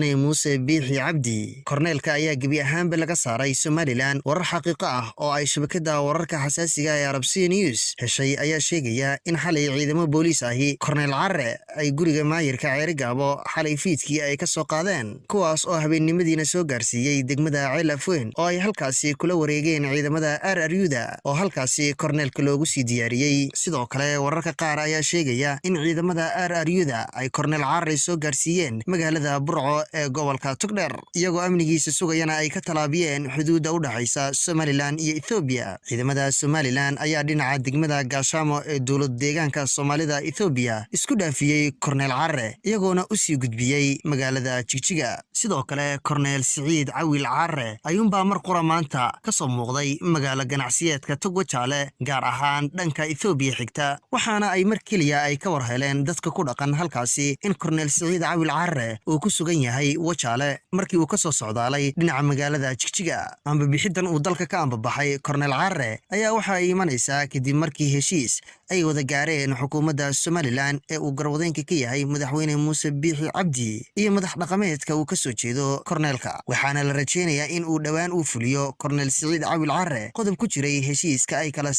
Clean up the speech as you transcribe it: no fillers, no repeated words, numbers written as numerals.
Muuse Biixi Cabdi. Korneelka ayaa gebi ahaanba laga saaray Somalilan. Warar xaqiiqo ah oo ay shabakada wararka xasaasiga ee Arabsiya News heshay ayaa sheegaya in xalay ciidamo booliis ahi Korneel Care ay guriga maayirka Ceerigaabo xalay fiidkii ay ka soo qaadeen, kuwaas oo habeennimadiina soo gaarsiiyey degmada Ceel Afweyn, oo ay halkaasi kula wareegeen ciidamada RRU-da oo halkaasi korneelka loogu sii diyaariyey. Sidoo kale, wararka qaar ayaa sheegaya in ciidamada RRU-da ay Korneel Care soo gaarsiiyeen magaalada Burco ee gobolka Togdheer, iyagoo amnigiisa sugayana ay ka tallaabiyeen xuduudda u dhexaysa Somalilan iyo Ethoobiya. Ciidamada Somalilan ayaa dhinaca degmada Gaashaamo ee dowlad deegaanka Soomaalida Ethoobiya isku dhaafiyey Korneel Care, iyagoona u sii gudbiyey magaalada Jigjiga. Sidoo kale, Korneel Siciid Cawil Care ayuunbaa mar qura maanta ka soo muuqday magaalo ganacsiyeedka Togwajaale, gaar ahaan dhanka Ethoobiya xigta, waxaana ay mar keliya ay ka war heleen dadka ku dhaqan halkaasi in Korneel Siciid Cawil Care uu ku sugan yahay Wajaale markii uu ka soo socdaalay dhinaca magaalada Jigjiga. Ambabixiddan uu dalka ka ambabaxay Korneel Care ayaa waxa ay imanaysaa kadib markii heshiis ay wada gaareen xukuumadda Somalilan ee uu garwadeenka ka yahay Madaxweyne Muuse Biixi Cabdi iyo madax dhaqameedka uu ka soo jeedo korneelka, waxaana la rajeynayaa in uu dhowaan uu fuliyo Korneel Siciid Cawil Care qodob ku jiray heshiiska ay kala